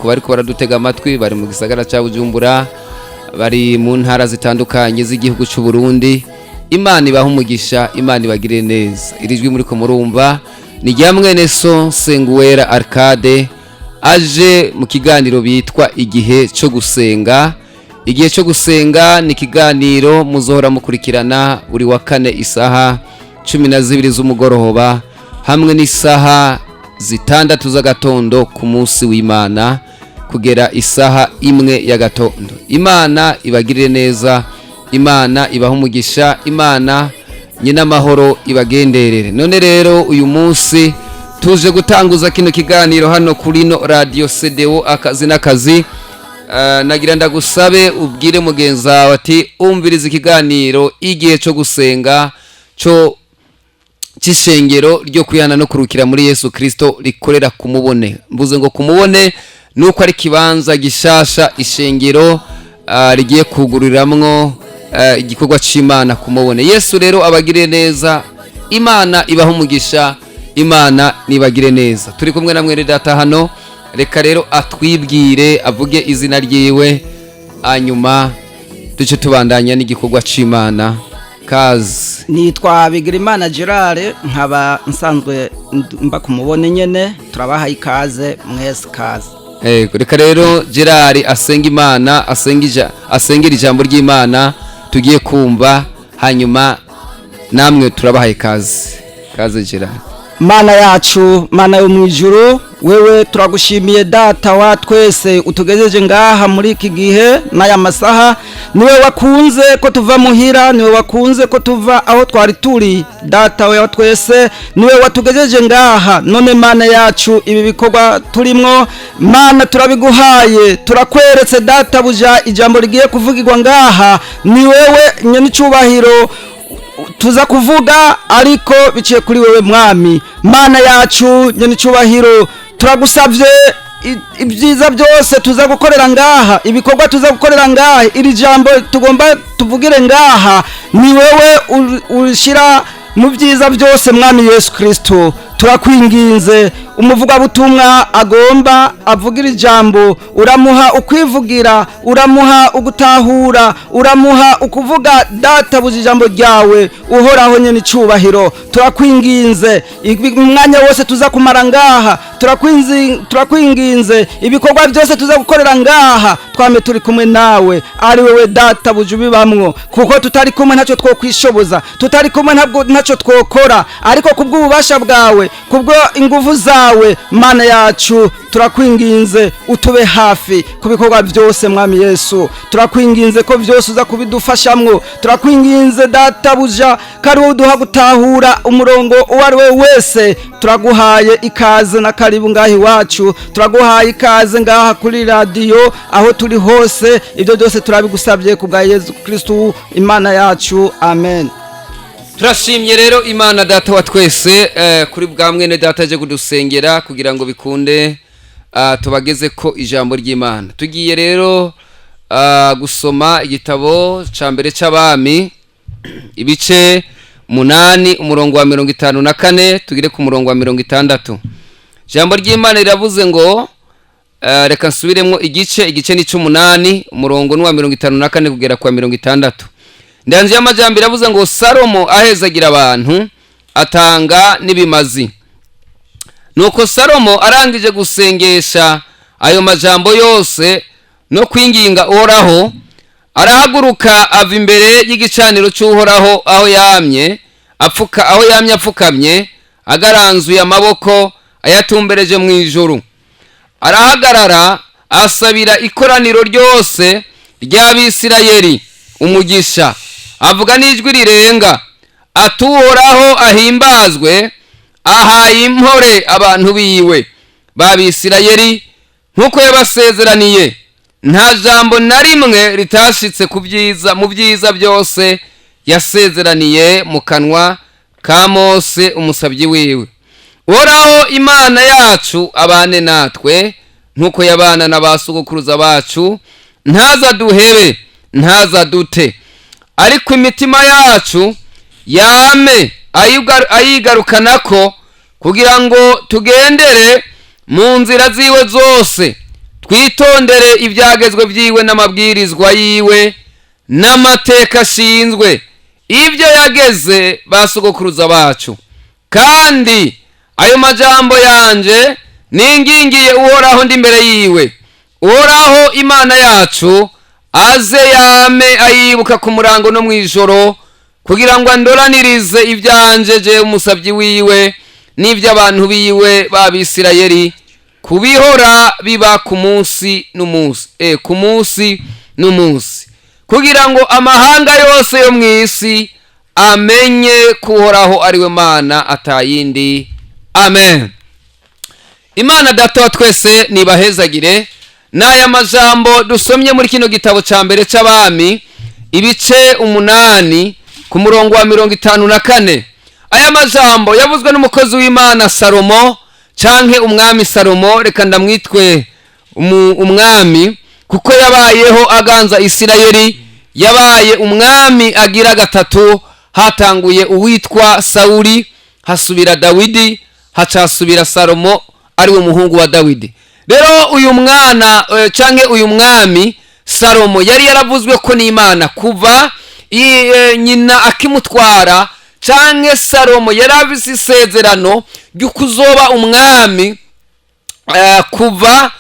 Ku bariko baradutega amatwi bari mu gisagara ca Bujumbura, bari mu ntara zitandukanye z'igihugu c'u Burundi, Imana ibahe umugisha, Imana ibagirire neza. Iri jwi muriko murumva ni rya mwene so Senguwera Arcade, aje mu kiganiro bitwa Igihe cyo Gusenga. Igihe cyo Gusenga ni ikiganiro muzohora mukurikirana buri wa kane isaha 12 z'umugoroba hamwe n'isaha 6 z'agatondo ku munsi w'Imana kugera isaha 1 y'agatondo. Imana ibagirire neza, Imana ibahe umugisha, Imana nyina amahoro ibagenderere. None rero uyu munsi tuje gutanguza kino kiganiro hano kuri no radio CDO Akazi n'Akazi. Nagira ndagusabe ubwire mugenzi wawe ati umviriza ikiganiro Igihe cyo Gusenga cyo c'ishengero ryo kwihana no kurukira muri Yesu Kristo rikorera kumubone. Mvuze ngo kumubone nuko ari kibanza gishasha ishengero rigiye kuguriramwo igikorwa c'Imana kumubone. Yesu rero abagire neza, Imana ibaha umugisha, Imana nibagire neza. Turi kumwe na mwene data hano, reka rero atwibwire, avuge izina ryiwe, hanyuma duce tubandanya n'igikorwa c'Imana. Kazi. Nitwa Bigirimana Gerard, nkaba nsanzwe mba kumubone nyene. Turabahaye ikaze mwese, kaze. Ego, reka rero Gerard asenga Imana, asengera ijambo ry'Imana tugiye kumva, hanyuma namwe turabahaye kaze. Kaze Gerard. Mana yacu, Mana yo mwijuru, wewe turagushimiye Data wa twese utugejeje ngaha muri iki gihe n'aya masaha. Niwe wakunze ko tuva muhira, niwe wakunze ko tuva aho twari turi. Data wa twese, niwe watugejeje ngaha. None Mana yacu, ibi bikorwa turimwo, Mana, turabiguhaye, turakweretse Data buja. Ijambo rigiye kuvugirwa ngaha, ni wewe nyenicubahiro tuza kuvuga, ariko biciye kuri wewe Mwami. Mana yacu nyenicubahiro, turagusabye ibyiza byose tuza gukorera ngaha, ibikorwa tuza gukorera ngaha, iri jambo tugomba tuvugire ngaha, ni wewe urishira mu byiza byose. Mwami Yesu Kristo, turakwinginze, umuvugabutumwa agomba avugira ijambo, uramuha ukwivugira, uramuha ugutahura, uramuha ukuvuga Data buja ijambo ryawe. Uhoraho nyene icubahiro, turakwinginze, umwanya wose tuza kumara ngaha, turakwinginze, ibikorwa byose tuza gukorera ngaha, twame turi kumwe nawe, ari wewe Data buja ubibamwo, kuko tutari kumwe ntacyo twokwishoboza, tutari kumwe ntabwo ntacyo twokora. Ariko kubw'ububasha bwawe, kubwo ingufu zawe, Mana yacu, turakwinginze utube hafi ku bikorwa byose. Mwami Yesu, turakwinginze ko byose uza kubidufashamwo. Turakwinginze Data buja ko ari wowe uduha gutahura umurongo uwo ari we wese. Turaguhaye ikaze na karibu ngaha iwacu, turaguhaye ikaze ngaha kuri radiyo, aho turi hose. Ibyo byose turabigusabye ku bwa Yesu Kristo Imana yacu, amen. Turashimye rero Imana Data wa twese kuri bwa mwene data aje kudusengera kugira ngo bikunde tubageze ko ijambo ry'Imana. Tugiye rero gusoma igitabo ca mbere c'Abami, ibice 8, umurongo wa 54 tugire ku murongo wa 60. Ijambo ry'Imana riravuze ngo reka nsubiremo igice ni 8, umurongo ni wa 54 kugera kwa 60. Ndanzi y'amajambo iravuze ngo Salomo ahezagira abantu, atanga n'ibimazi. Nuko Salomo arangije gusengesha ayo majambo yose no kwinginga Uhoraho, arahaguruka ava imbere y'igicaniro cy'Uhoraho aho yamye apfukamye, agaranzuye amaboko ayatumbereje mu ijuru. Arahagarara asabira ikoraniro ryose ry'Abisirayeli umugisha, avuga n'ijwi rirenga ati: "Uhoraho ahimbazwe, ahaye impore abantu biwe b'Abisirayeli nk'uko yabasezeraniye. Nta jambo na rimwe ritashitse ku byiza mu byiza byose yasezeraniye mu kanwa ka Mose umusabyi wiwe. Uhoraho Imana yacu abane natwe nk'uko yabana na ba sogokuruza bacu, ntaza duhebe, ntaza dute, ariko imitima yacu yame ayigarukanako kugira ngo tugendere mu nzira ziwe zose." Twitondere ibyagezwe byiwe n'amabwirizwa yiwe n'amateka ashinzwe, ibyo yageze ba sogokuruza bacu. Kandi ayo majambo yanje ningingiye Uhoraho ndi imbere yiwe, Uhoraho Imana yacu aze yame ayibuka ku murango no mu ijoro, kugira ngo andoranirize ibyanje je umusabyi wiwe n'iby'abantu biwe b'Abisirayeli, kubihora biba ku munsi n'umunsi, ku munsi n'umunsi, kugira ngo amahanga yose yo mu isi amenye ko Uhoraho ari we Mana, atayindi. Amen. Imana Data wa twese nibahezagire. N'aya majambo dusomye muri kino gitabo cya mbere c'Abami, ibice 8, ku murongo wa 54. Aya majambo yavuzwe n'umukozi w'Imana Salomo, canke umwami Salomo. Reka ndamwitwe umwami, kuko yabayeho aganza Isirayeli. Yabaye umwami agira gatatu. Hatanguye uwitwa Sawuli, hasubira Dawidi, hacasubira Salomo, ari we muhungu wa Dawidi. Rero uyu mwana canke uyu mwami Salomo yari yaravuzwe ko n'Imana kuva nyina akimutwara, canke Salomo yari afise isezerano ryo kuzoba umwami kuva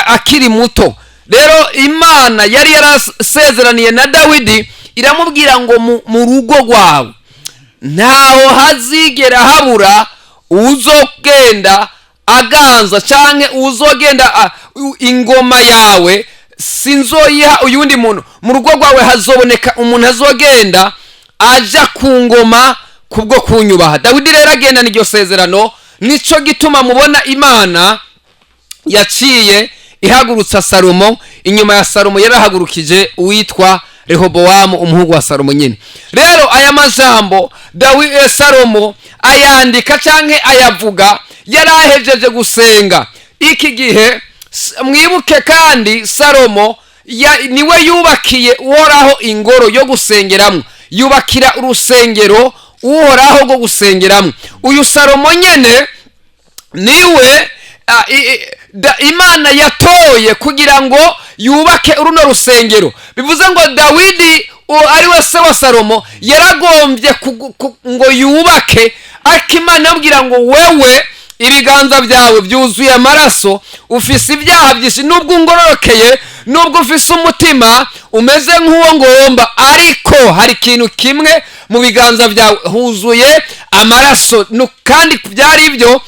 akiri muto. Rero Imana yari yarasezeraniye na Dawidi, iramubwira ngo mu rugo rwawe ntaho hazigera habura uzogenda aganza, canke uzogenda ingoma yawe sinzoyiha uyundi muntu. Mu rugo rwawe hazoboneka umuntu azogenda aja ku ngoma kubwo kunyubaha. Dawidi rero agendana iryo sezerano. Nico gituma mubona Imana yaciye ihagurutsa Salomo. Inyuma ya Salomo yarahagurukije uwitwa Rehobowamu, umuhungu wa Salomo nyine. Rero aya majambo Salomo ayandika canke ayavuga yarahejeje gusenga. Iki gihe mwibuke kandi Salomo niwe yubakiye Uhoraho ingoro yo gusengeramo, yubakira urusengero Uhoraho rwo gusengeramo. Uyu Salomo nyene niwe Imana yatoye kugira ngo yubake uruno rusengero. Bivuze ngo Dawidi ari we se wa Salomo yaragombye ngo yubake, ariko Imana yamubwira ngo wewe ibiganza byawe byuzuye amaraso, ufise ibyaha byinshi, nubwo ungororokeye, nubwo ufise umutima umeze nk'uwo ngomba, ariko hari ikintu kimwe, mu biganza byawe huzuye amaraso. Kandi byari ibyo,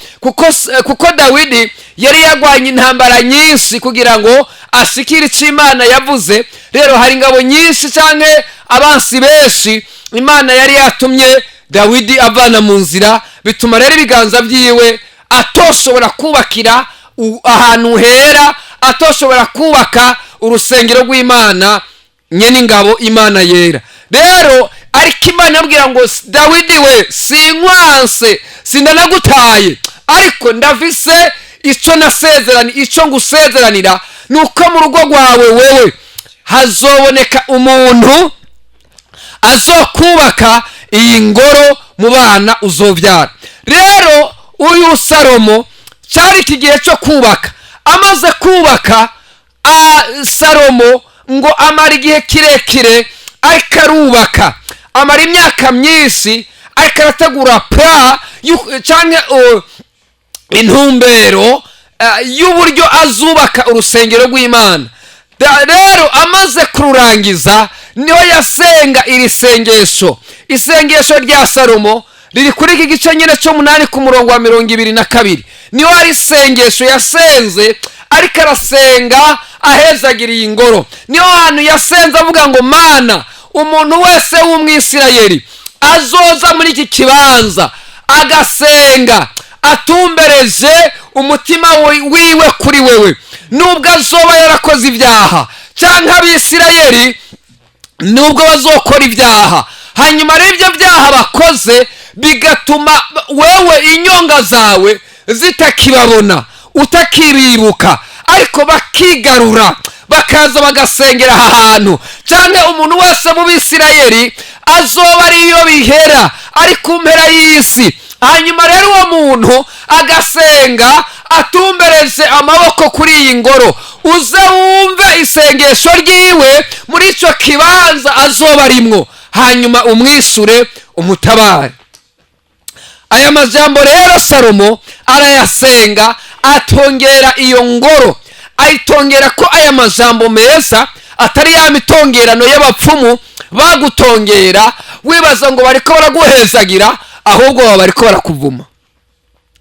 kuko Dawidi yari yarwanye intambara nyinshi kugira ngo ashikire icyo Imana yavuze. Rero hari ingabo nyinshi canke abansi benshi Imana yari yatumye Dawidi avana mu nzira, bituma rero ibiganza byiwe atoshobora kubakira ahantu hera, atoshobora kubaka urusengero rw'Imana nyene ingabo, Imana yera. Rero ariko Imana yabwira ngo Dawidi we, sinkwanse, sindanagutaye, ariko ndafise ico nasezerani, ico ngusezeranira nuko mu rugo rwawe wewe hazoboneka umuntu azokubaka iyi ngoro mu bana uzobyara. Rero uyu Salomo cyari iki gihe cyo kubaka. Amaze kubaka, Salomo ngo amara igihe kirekire ariko arubaka, amara imyaka myinshi ariko arategura plan canke intumbero y'uburyo azubaka urusengero rw'Imana. Rero amaze kururangiza niho yasenga iri sengesho. Isengesho rya Salomo riri kuri iki gice nyine cy'umunani, ku murongo wa 22. Niho ari isengesho yasenze ariko arasenga ahezagiriye ingoro. Niho hantu yasenze avuga ngo Mana, umuntu wese w'Umwisirayeli azoza muri iki kibanza agasenga atumbereje umutima wiwe kuri wewe, nubwo azoba yarakoze ibyaha, cyangwa Abisirayeli nubwo bazokora ibyaha, hanyuma rero ibyo byaha bakoze bigatuma wewe inyonga zawe zitakibabona, utakiribuka, ariko bakigarura bakaza bagasengera aha hantu, cyangwa umuntu wese mu Bisirayeli azoba ariyo bihera ari ku mpera y'isi, hanyuma rero uwo muntu agasenga atumbereje amaboko kuri iyi ngoro. Uze wumve isengesho ryiwe muri icyo kibanza azoba arimwo, hanyuma umwishure, umutabare. Aya majambo rero Salomo arayasenga, atongera iyo ngoro, ayitongera ko aya majambo meza, atari ya mitongerano y'abapfumu bagutongera wibaza ngo bariko baraguhezagira, ahubwo baba bariko barakuvuma.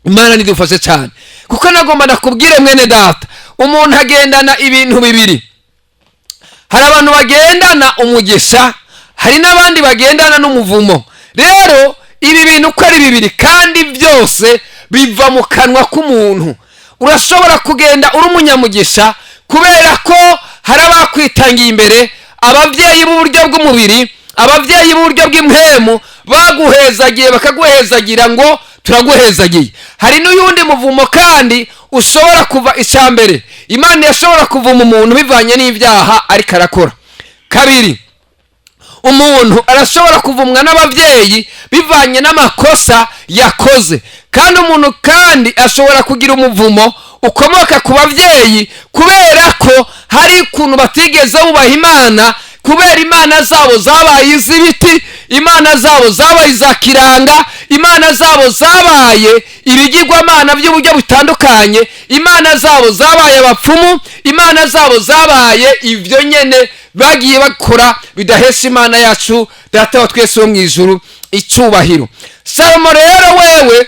Imana nidufashe cyane, kuko nagomba nakubwire mwene data, umuntu agendana ibintu bibiri. Hari abantu bagendana umugisha, hari n'abandi bagendana n'umuvumo. Rero ibi bintu uko ari bibiri kandi byose biva mu kanwa k'umuntu. Urashobora kugenda uri umunyamugisha kubera ko hari abakwitangiye imbere, ababyeyi b'uburyo bw'umubiri, ababyeyi b'uburyo bw'impemu baguhezagiye, bakaguhezagira ngo turaguhezagiye. Hari n'uyundi muvumo kandi ushobora kuva. Icya mbere, Imana yashobora kuvuma umuntu bivanye n'ibyaha ariko arakora. Kabiri, umuntu arashobora kuvumwa n'ababyeyi bivanye n'amakosa yakoze. Kandi umuntu kandi ashobora kugira umuvumo ukomoka ku babyeyi kubera ko hari ukuntu batigeze bubaha Imana, kubera imana zabo zabaye iz'ibiti, imana zabo zabaye iza kiranga, imana zabo zabaye ibigirwamana by'uburyo butandukanye, imana zabo zabaye abapfumu, imana zabo zabaye ibyo nyene bagiye bakora bidahesha Imana yacu, Data wa twese wo mu ijuru, icyubahiro. Salomo rero wewe,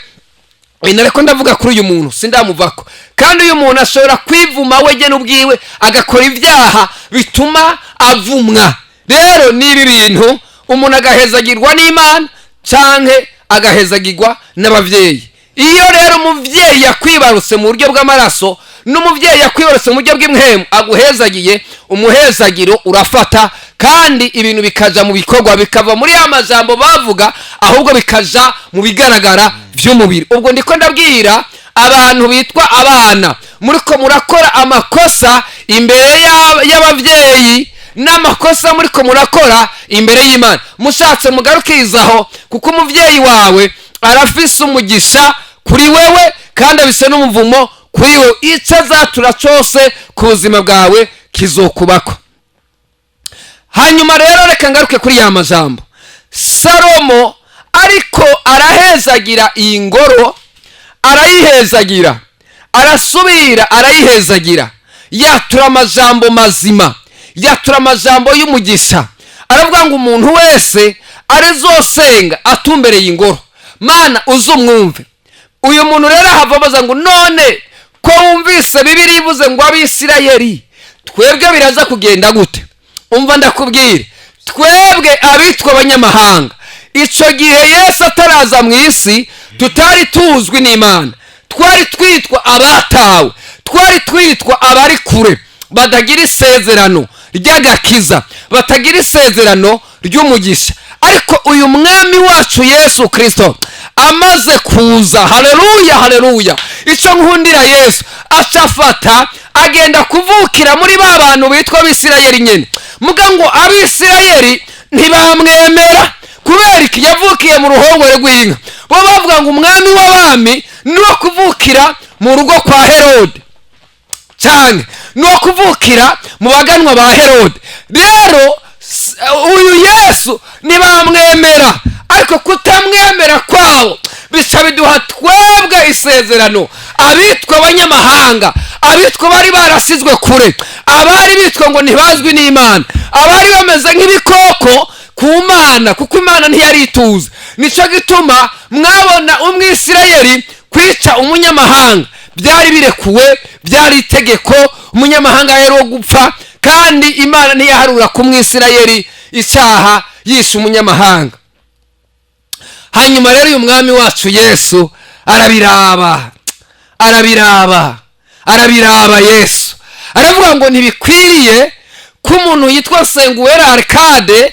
nareko ndavuga kuri uyu muntu, sindamuvako. Kandi uyu muntu ashobora kwivuma we jye n'ubwiwe, agakora ibyaha bituma avumwa. Rero n'ibi bintu, umuntu agahezagirwa n'Imana canke agahezagirwa n'ababyeyi. Iyo rero umubyeyi yakwibarutse mu buryo bw'amaraso n'umubyeyi yakwibarutse mu buryo bw'impemu aguhezagiye, umuhezagiro urafata kandi ibintu bikaja mu bikorwa, bikava muri ya majambo bavuga, ahubwo bikaja mu bigaragara by'umubiri. Ubwo ndiko ndabwira abantu bitwa abana, muriko murakora amakosa imbere y'ababyeyi n'amakosa muriko murakora imbere y'Imana. Mushatse mugarukirizaho, kuko umubyeyi wawe arafise umugisha kuri wewe kandi abise n'umuvumo kuri wewe. Icyo azatura cyose ku buzima bwawe kizokubako. Hanyuma rero reka ngaruke kuri ya majambo Salomo ariko arahezagira iyi ngoro. Arayihezagira, arasubira arayihezagira, yatura amajambo mazima, yatura amajambo y'umugisha. Aravuga ngo umuntu wese arizosenga atumbereye ingoro, Mana uzumwumve. Uyu muntu rero ahava abaza ngo none ko wumvise Bibiri ivuze ngo Abisirayeli, twebwe biraza kugenda gute? Umva ndakubwire, twebwe abitwa abanyamahanga, icyo gihe Yesu ataraza mu isi, tutari tuzwi n'Imana, twari twitwa abatawe, twari twitwa abari kure, batagira isezerano ry'agakiza, batagira isezerano ry'umugisha. Ariko uyu mwami wacu Yesu Kirisito amaze kuza, haleluya, haleluya! Icyo nkundira Yesu, acafata agenda kuvukira muri ba bantu bitwa Abisirayeli nyine. Muga ngo Abisirayeli ntibamwemera. Kubera iki? Yavukiye mu ruhongore rw'inka. Bo bavuga ngo umwami w'abami ni uwo kuvukira mu rugo kwa Herode, cyane ni uwo kuvukira mu baganwa ba Herode. Rero uyu Yesu ntibamwemera, ariko kutamwemera kwabo bica biduha twebwe isezerano, abitwa abanyamahanga, abitwa bari barasizwe kure, abari bitwa ngo ntibazwi n'Imana, abari bameze nk'ibikoko ku Mana, kuko Imana ntiyari ituze. Nicyo gituma mwabona Umwisirayeli kwica umunyamahanga byari birekuwe, byari itegeko. Umunyamahanga yari uwo gupfa, kandi Imana ntiyaharura ku Mwisirayeli icyaha yishe umunyamahanga. Hanyuma rero uyu mwami wacu Yesu arabiraba, arabiraba, arabiraba. Yesu aravuga ngo ntibikwiriye ko umuntu yitwa Senguwera Arikade,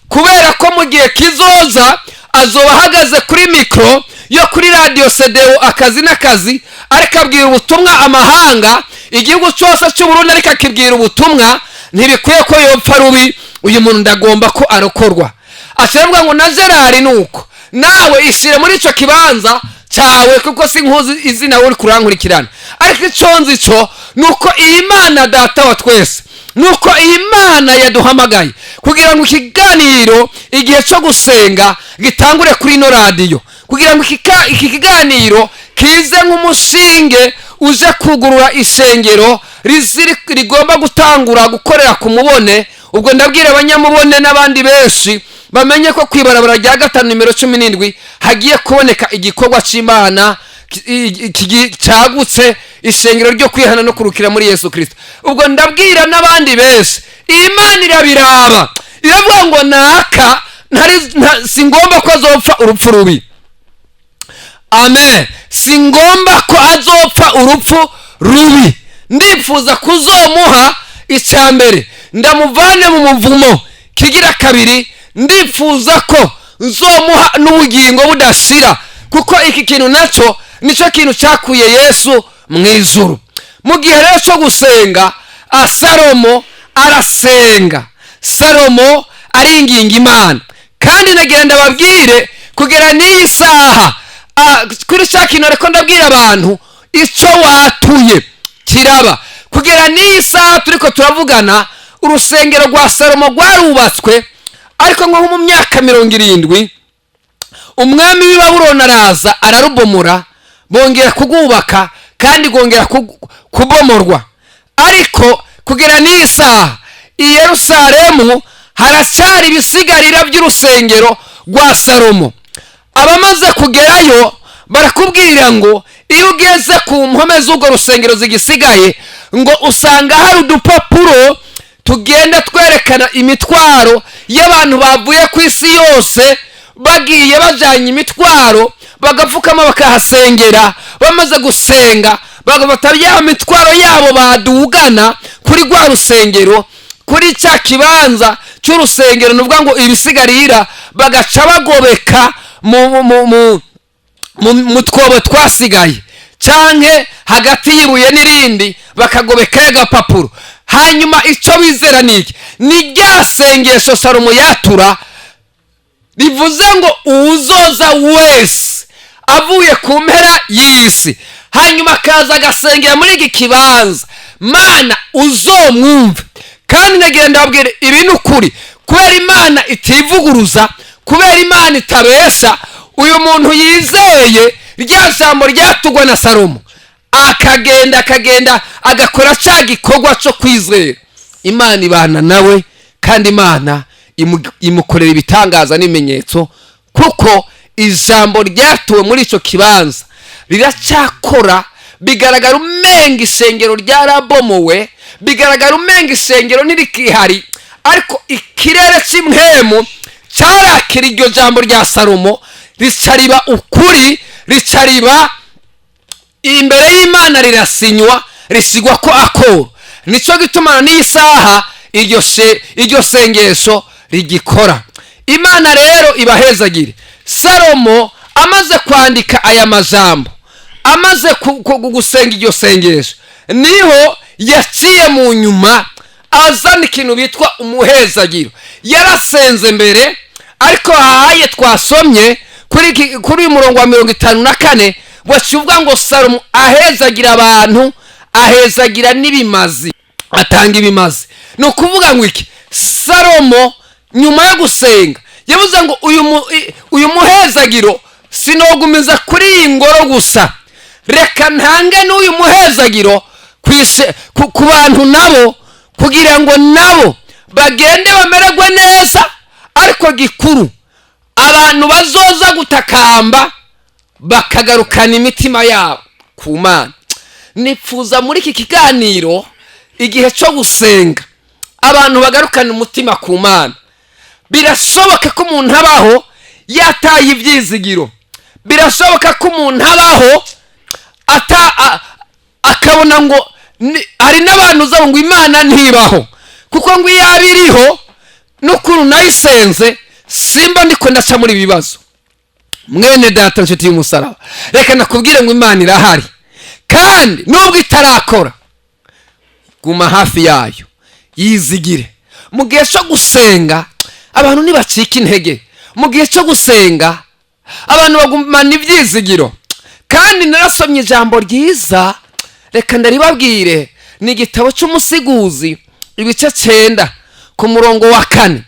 kubera ko mu gihe kizoza azoba ahagaze kuri mikoro yo kuri radiyo sedewo akazi n'akazi, ariko abwira ubutumwa amahanga, igihugu cyose cy'Uburundi, ariko akibwira ubutumwa. Ntibikwiye ko yopfa rubi. Uyu muntu ndagomba ko arokorwa. Avuga ngo na Gerard, ni uko nawe ishyire muri icyo kibanza cyawe, kuko si nkuzi izina uri kurankurikirana, ariko icyo nzi cyo Nuko iyi Mana Data wa twese, nuko iyi Mana yaduhamagaye kugira ngo ikiganiro Igihe cyo Gusenga gitangure kuri ino radiyo, kugira ngo iki kiganiro kize nk'umushinge uje kugurura isengero rigomba gutangura gukorera ku Mubone. Ubwo ndabwira Abanyamubone n'abandi benshi bamenye ko ku ibarabara rya 5 nimero 17 hagiye kuboneka igikorwa cy'Imana cyagutse, ishengero ryo kwihana no kurukira muri Yesu Kirisito. Ubwo ndabwira n'abandi benshi, Imana irabiraba, iravuga ngo naka si ngomba ko azopfa urupfu rubi. Amen. Si ngomba ko azopfa urupfu rubi. Ndifuza kuzomuha icya mbere, ndamuvane mu muvumo. Kigira kabiri, ndifuza ko nzomuha n'ubugingo budashira, kuko iki kintu nacyo nicyo kintu cyakuye Yesu mu ijuru. Mu gihe rero cyo gusenga, Salomo arasenga, Salomo aringinga Imana. Kandi nagira ndababwire, kugera n'iyi saha, kuri cya kintu ariko ndabwira abantu, icyo watuye kiraba. Kugera n'iyi saha turiko turavugana, urusengero rwa Salomo rwarubatswe, ariko nko mu myaka 70 umwami w'i Babuloni araza ararubomora, bongera kurwubaka kandi rwongera kubomorwa. Ariko kugera n'iyi saha i Yerusalemu haracyari ibisigarira by'urusengero rwa Salomo. Abamaze kugerayo barakubwira ngo iyo ugeze ku mpome z'urwo rusengero zigisigaye, ngo usanga hari udupapuro tugenda twerekana imitwaro y'abantu bavuye ku isi yose, bagiye bajyanye imitwaro, bagapfukama bakahasengera. Bamaze gusenga bagafata ya mitwaro yabo badugana kuri rwa rusengero, kuri cya kibanza cy'urusengero, ni ukuvuga ngo ibisigarira, bagaca bagobeka mu twobo twasigaye canke hagati y'ibuye n'irindi, bakagobekayo agapapuro. Hanyuma icyo bizera ni iki? Ni rya sengesho Salomo yatura, rivuze ngo uwuzoza wese avuye ku mpera y'isi, hanyuma akaza agasengera muri iki kibanza, Mana uzomwumve. Kandi nagira ndababwire, ibi ni ukuri, kubera Imana itivuguruza, kubera Imana itabesha. Uyu muntu yizeye rya jambo ryatugwa na Salomo, akagenda akagenda agakora cya gikorwa cyo kwizera, Imana ibana nawe, kandi Imana imukorera ibitangaza n'ibimenyetso, kuko ijambo ryatuwe muri icyo kibanza riracyakora. Bigaragara umenga isengero ryarabomowe, bigaragara umenga isengero ntirikihari, ariko ikirere cy'impwemu cyarakira iryo jambo rya Salomo, rica riba ukuri, rica riba imbere y'Imana, rirasinywa, risigwa ko akoro. Nicyo gituma n'iyi saha iryo sengesho rigikora. Imana rero ibahezagire. Salomo amaze kwandika aya majambo, amaze gusenga iryo sengesho, niho yaciye mu nyuma azana ikintu bitwa umuhezagiro. Yarasenze mbere, ariko hahaye twasomye kuri uyu murongo wa 54, bakivuga ngo Salomo ahezagira abantu, ahezagira n'ibimazi, atanga ibimazi. Ni ukuvuga ngo iki? Salomo nyuma yo gusenga yavuze ngo uyu muhezagiro sinogumiza kuri iyi ngoro gusa, reka ntange n'uyu muhezagiro ku bantu nabo, kugira ngo nabo bagende bamererwe neza. Ariko gikuru, abantu bazoza gutakamba bakagarukana imitima yabo ku Mana. Nipfuza muri iki kiganiro Igihe cyo Gusenga abantu bagarukana umutima ku Mana. Birashoboka ko umuntu abaho yataye ibyizigiro, birashoboka ko umuntu abaho akabona ngo hari n'abantu uzaba ngo Imana ntibaho, kuko ngo iyo yaba iriho n'ukuntu nayisenze simba ndiko ndaca muri ibi bibazo. Mwene data, nshuti y'umusaraba, reka nakubwire ngo Imana irahari, kandi nubwo itarakora, guma hafi yayo, yizigire. Mu gihe cyo gusenga abantu ntibacika intege, mu gihe cyo gusenga abantu bagumana ibyizigiro. Kandi narasomye ijambo ryiza, reka ndaribabwire. Ni igitabo cy'Umusiguzi, ibice 9, ku murongo wa 4,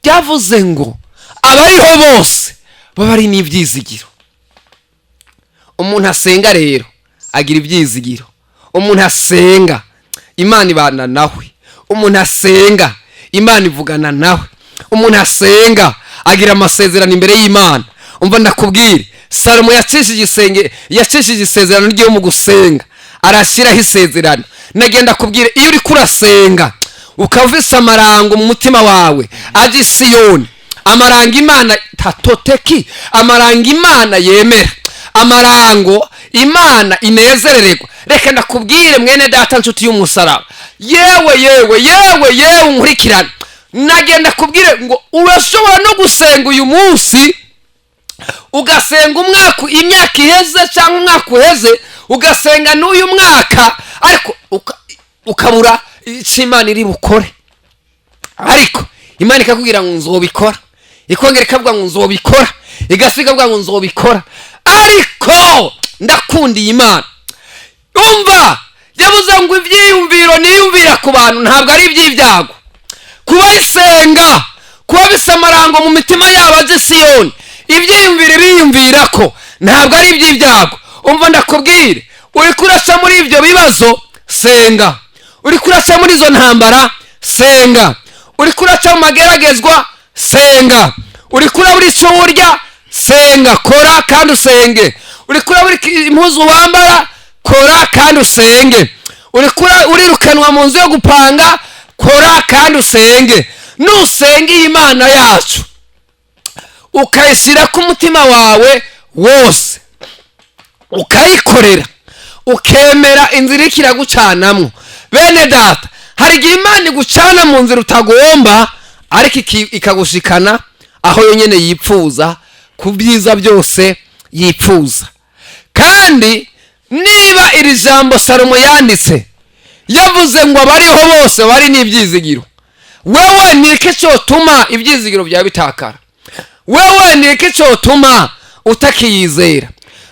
ryavuze ngo abariho bose baba ari n'ibyizigiro. Umuntu asenga rero agira ibyizigiro. Umuntu asenga, Imana ibana nawe. Umuntu asenga, Imana ivugana nawe. Umuntu asenga agira amasezerano imbere y'Imana. Umva ndakubwire, Salomo yacishije isenge, yacishije isezerano ryo mu gusenga, arashyiraho isezerano. Nagenda kubwire, iyo uri kurasenga ukaba ufise amarango mu mutima wawe aje i Siyoni, amarango Imana tatoteki, amarango Imana yemera, amarango Imana inezerererwa. Reka ndakubwire, mwene data, nshuti y'umusaraba, yewe yewe yewe yewe unkurikirane, nagenda kubwire ngo urashobora no gusenga uyu munsi, ugasenga umwaka, imyaka iheze cyangwa umwaka uheze, ugasenga n'uyu mwaka, ariko ukabura icyo Imana iri bukore. Ariko Imana ikakubwira ngo nzobikora, ikongera ikavuga ngo nzobikora, igasiga ikavuga ngo nzobikora. Ariko ndakundiye Imana. Umva, yavuze ngo ibyiyumviro niyumvira ku bantu ntabwo ari iby'ibyago. Kubayisenga, kuba bisa amarango mu mitima yabo aje Siyoni, ibyiyumviro biyumvira ko ntabwo ari iby'ibyago. Umva ndakubwire, uri kurasa muri ibyo bibazo, senga. Uri kurasa muri izo ntambara, senga. Uri kuraca mu mageragezwa, senga. Uri kurabura icyo urya, senga, kora kandi usenge. Uri kurabura impuzu wambara, kora kandi usenge. Uri urirukanwa mu nzu yo gupanga, kora kandi usenge. Nusenga iyi Imana yacu, ukayishyira ku mutima wawe wose, ukayikorera, ukemera inzira iriko iragucanamwo. Bene data, hari igihe Imana igucana mu nzira utagomba, ariko ikagushikana aho yonyine yipfuza, ku byiza byose yipfuza. Kandi niba iri jambo Salomo yanditse yavuze ngo abariho bose bari n'ibyizigiro, wewe ni iki cyotuma ibyizigiro byawe bitakara? Wewe ni iki cyotuma utakiyizera?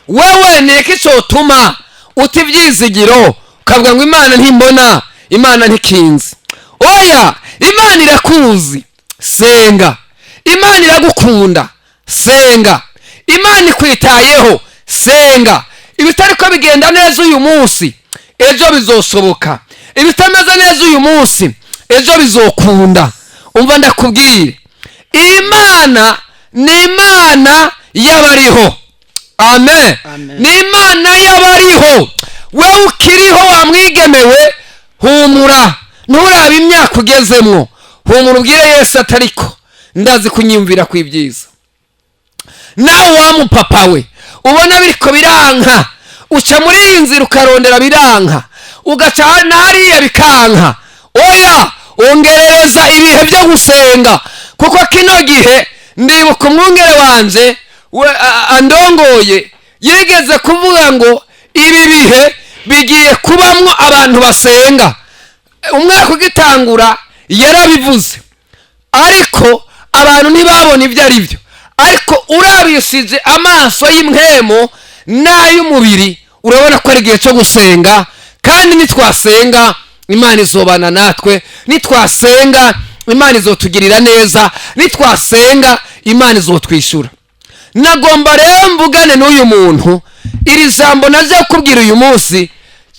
Wewe ni iki cyotuma uta ibyizigiro, ukavuga ngo Imana ntimbona, Imana ntikinzi? Oya, Imana irakuzi, senga. Imana iragukunda, senga. Imana ikwitayeho, senga. Ibitari ko bigenda neza uyu munsi, ejo bizosoboka. Ibitameze neza uyu munsi, ejo bizokunda. Umva ndakubwire, Imana ni Imana y'abariho. Amen. Amen. Ni Imana y'abariho. Wewe ukiriho, wamwigemewe, humura, nturabe imyaka ugezemwo, humura, ubwire Yesu atariko ndazi kunyiyumvira kw'ibyiza. Nawe wa mupapa we ubona biriko biranka, uca muri iyi nzira ukarondera biranka, ugaca na hariya bikanka, oya, ongerereza ibihe byo gusenga. Kuko kino gihe ndibuka umwungere wanje we andongoye yigeze kuvuga ngo ibi bihe bigiye kubamwo abantu basenga. Umwaka ugitangura yarabivuze, ariko abantu ntibabona ibyo ari byo. Ariko urabishije amaso y'impwemu n'ay'umubiri, urabona ko ari igihe cyo gusenga. Kandi nitwasenga, Imana izobana natwe. Nitwasenga, Imana izotugirira neza. Nitwasenga, Imana izotwishyura. Nagomba rero mvugane n'uyu muntu iri jambo naje kukubwira uyu munsi,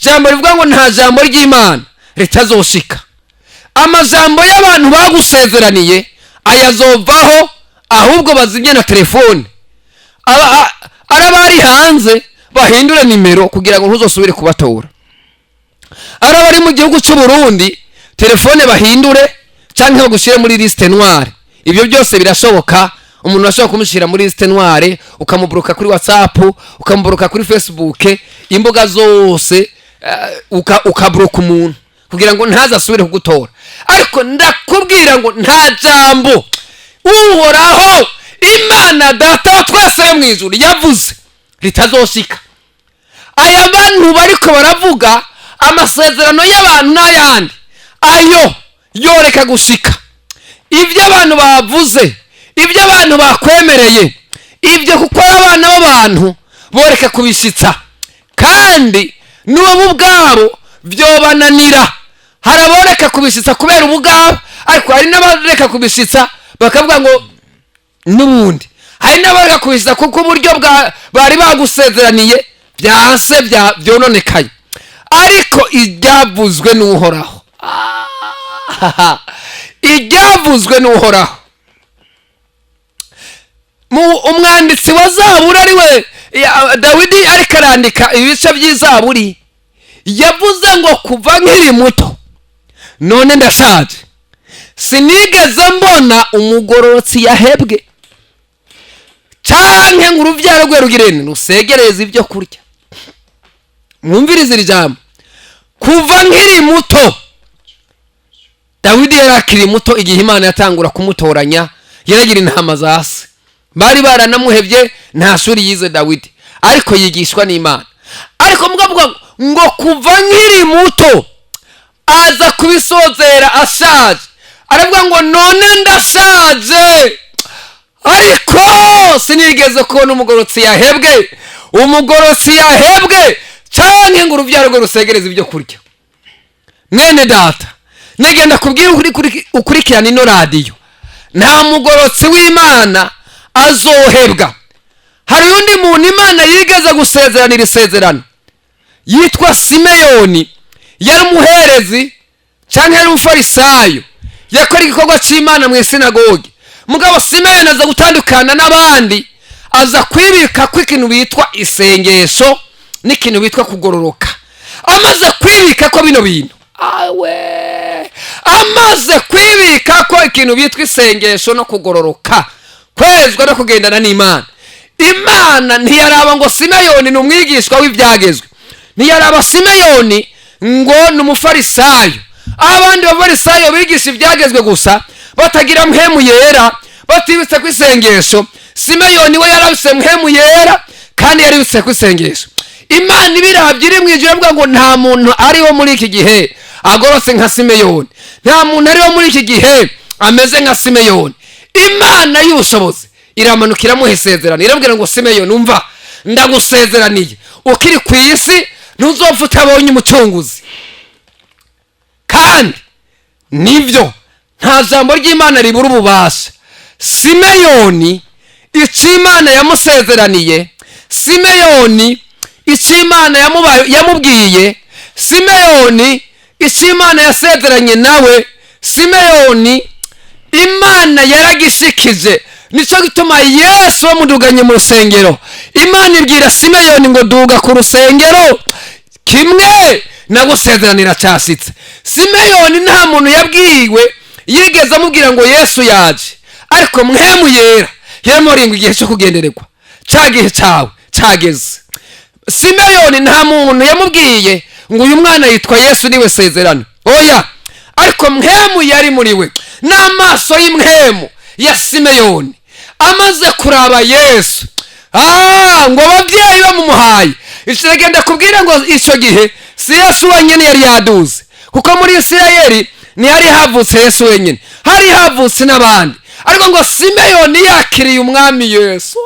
jambo rivuga ngo nta jambo ry'Imana ritazoshika. Amajambo y'abantu bagusezeraniye ayazovaho, ahubwo bazimye na telefone. Araba ari hanze bahindure nimero kugira ngo ntuzosubire kubatora. Araba ari mu gihugu cy'u Burundi, telefone bahindure cyangwa bagushyire muri liste noire. Ibyo byose birashoboka. Umuntu ashobora kumushyira muri liste noire, ukamuburuka kuri WhatsApp, ukamuburuka kuri Facebook, imbuga zose, ukaburuka umuntu kugira ngo ntazasubire kugutora. Ariko ndakubwira ngo nta jambo Uhoraho Imana Data wa twese yo mu ijuru yavuze ritazoshika. Aya bantu bariko baravuga amasezerano y'abantu n'ayandi, ayo yoreka gushika. Ibyo abantu bavuze, ibyo abantu bakwemereye, ibyo kuko ari abana b'abantu, boreka kubishitsa. Kandi n'ubu ubwabo Byobananira. Hari aboreka kubishitsa kubera ubugabo, ariko hari n'abareka kubishitsa bakavuga ngo n'ubundi. Hari n'abareka kubishitsa kuko uburyo bwa bari bagusezeraniye byanse, byononekaye. Ariko ibyavuzwe n'Uhoraho, ibyavuzwe n'Uhoraho, mu umwanditsi wa Zaburi, ari we Dawidi, ariko arandika ibice by'Izaburi, yavuze ngo: "Kuva nkiri muto none ndashaje, sinigeze mbona umugororotsi yahebwe, canke ngo uruvyaro rwe rugirene rusegereze ibyo kurya." Mwumvirize iri jambo: kuva nkiri muto. Dawidi yari akiri muto igihe Imana yatangura kumutoranya. Yaragira intama za se, bari baranamuhebye. Nta shuri yize Dawidi, ariko yigishwa n'Imana. Ariko mugavuga ngo kuva nkiri muto, aza kubisozera ashaje, aravuga ngo: "None ndashaje, ariko sinigeze kubona umugorotsi yahebwe, umugorotsi yahebwe, canke ngo urubyaro rwe rusegereze ibyo kurya." Mwene data, nagenda kubwira ukurikirana ino radiyo, nta mugorotsi w'Imana azohebwa. Hari undi muntu Imana yigeze gusezeranira isezerano yitwa Simeyoni. Yari umuherezi cyangwa yari umufarisayo, yakora igikorwa cy'Imana mu isinagogi. Mugabo Simeyoni aza gutandukana n'abandi, aza kwibika ko ikintu bitwa isengesho n'ikintu bitwa kugororoka. Amaze kwibika ko bino bintu, awe amaze kwibika ko ikintu bitwa isengesho no kugororoka, kwezwa no kugendana n'Imana, Imana ntiyaraba ngo Simeyoni ni umwigishwa w'ibyagezwe, ntiyaraba Simeyoni ngo ni umufarisayo. Aho abandi bafarisayo bigisha ibyagezwe gusa, batagira Mpwemu Yera, batibitse ku isengesho, Simeyoni we yarabise Mpwemu Yera kandi yaribitse ku isengesho. Imana ibirabye iri mu ijuru iravuga ngo: "Nta muntu ariho muri iki gihe agorotse nka Simeyoni, nta muntu ariho muri iki gihe ameze nka Simeyoni." Imana y'ubushobozi iramanuka, iramuha isezerano, irabwira ngo: "Simeyoni, umva, ndagusezeraniye, ukiri ku isi ntuzopfa utabonye Umucunguzi." Kandi nibyo, nta jambo ry'Imana ribura ububasha. Simeyoni icyo Imana yamusezeraniye, Simeyoni icyo Imana yamubwiye, Simeyoni icyo Imana yasezeranye nawe, Simeyoni Imana yaragishikije. Nicyo gituma Yesu bamuduganye mu rusengero, Imana ibwira Simeyoni ngo: "Duga ku rusengero, kimwe nagusezeranira cyasitse." Simeyoni nta muntu yabwiwe yigeze amubwira ngo Yesu yaje, ariko Mpwemu Yera yamuringa igihe cyo kugendererwa, cya gihe cyawe cyageze. Simeyoni nta muntu yamubwiye ngo uyu mwana yitwa Yesu, niwe sezerano, oya. Ariko Mpwemu yari muri we, n'amaso y'impwemu ya Simeyoni amaze kuraba Yesu, ngo ababyeyi bamumuhaye, ikiragenda kubwira ngo icyo gihe si Yesu wenyine yari yaduze, kuko muri Isirayeli ntihari havutse Yesu wenyine, hari havutse n'abandi. Ariko ngo Simeyoni yakiriye Umwami Yesu,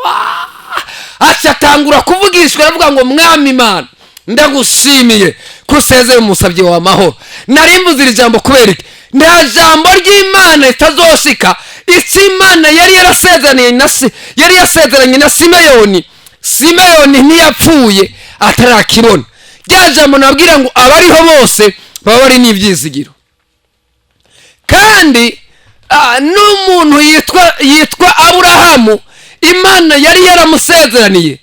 aca atangura kuvugishwa, aravuga ngo: "Mwami Imana, ndagushimiye ko usezeye umusabyi wawe amahoro." Nari mvuze iri jambo kubera iki? Nta jambo ry'Imana ritazoshika. Icyo Imana yari yarasezeraniye na yari yasezeranye na Simeyoni, Simeyoni ntiyapfuye atarakibona. Rya jambo nabwira ngo abariho bose baba bari n'ibyizigiro. Kandi n'umuntu yitwa Aburahamu, Imana yari yaramusezeraniye,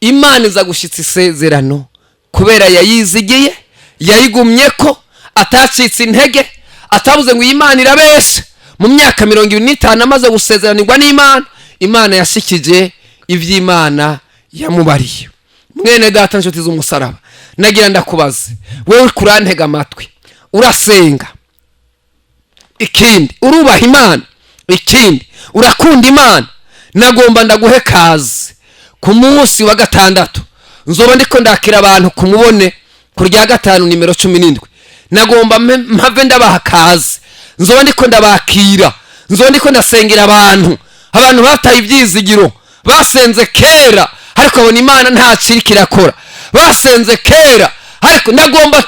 Imana iza gushyitsa isezerano kubera yayizigiye, yayigumye ko atacitse intege, atabuze ngo iyi Imana irabesha. Mu myaka 25 amaze gusezeranirwa n'Imana, Imana yashikije iby'Imana yamubariye. Mwene data, nshuti z'umusaraba, nagira ndakubaze wowe uri kurantega amatwi: urasenga? Ikindi, urubaha Imana? Ikindi, urakunda Imana? Nagomba ndaguhe kaze ku munsi wa gatandatu. Nzoba ndiko ndakira abantu ku mubone ku rya gatanu, nimero 17. Nagomba mpave ndabaha kaze. Nzoba ndiko ndabakira, nzoba ndiko ndasengera abantu, abantu bataye ibyizigiro, basenze kera ariko babona Imana nta kiriko irakora, basenze kera ariko babona Imana nta kiriko irakora. Ariko ndagomba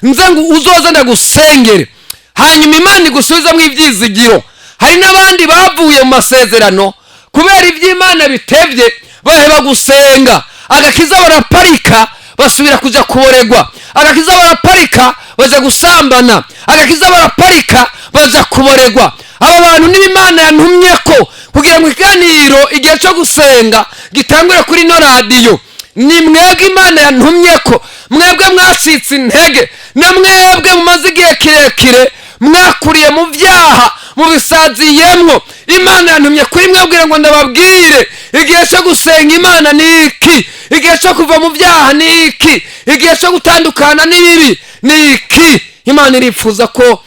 nze ngo uzoze ndagusengere, hanyuma Imana igusubizamo ibyizigiro. Hari n'abandi bavuye mu masezerano kubera iby'Imana bitebye, baheba gusenga, agakiza baraparika, basubira kuja kuboregwa. Agakiza baraparika, baja gusambana. Agakiza baraparika, baja kuboregwa. Aba bantu niba Imana yantumye ko kugira ngo ikiganiro Igihe cyo Gusenga gitangure kuri ino radiyo, ni mwebwe Imana yantumye ko, mwebwe mwacitse intege, na mwebwe mumaze igihe kirekire mwakuriye mu byaha, mubisaziyemwo. Imana yantumye kuri mwebwe ngo ndababwire: igihe cyo gusenga Imana ni iki, igihe cyo kuva mu byaha ni iki, igihe cyo gutandukana n'ibibi ni iki. Imana irifuza ko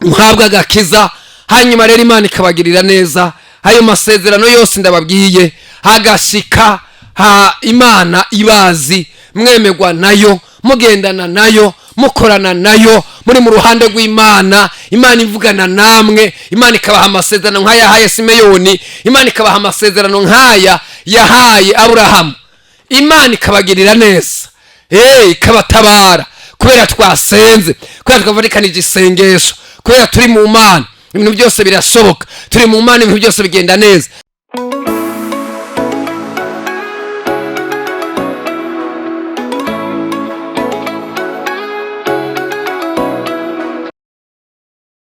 muhabwa agakiza, hanyuma rero Imana ikabagirira neza, ayo masezerano yose ndababwiye hagashika ha Imana ibazi, mwemerwa nayo, mugendana nayo, mukorana nayo, muri mu ruhande rw'Imana. Imana ivugana namwe, Imana ikabaha amasezerano nk'aya yahaye Simeyoni, Imana ikabaha amasezerano nk'aya yahaye Aburahamu, Imana ikabagirira neza, ikabatabara kubera twasenze, kubera twavurikanije isengesho, kubera turi mu Mana. Ibintu byose birashoboka. Turi mu Mana, ibintu byose bigenda neza.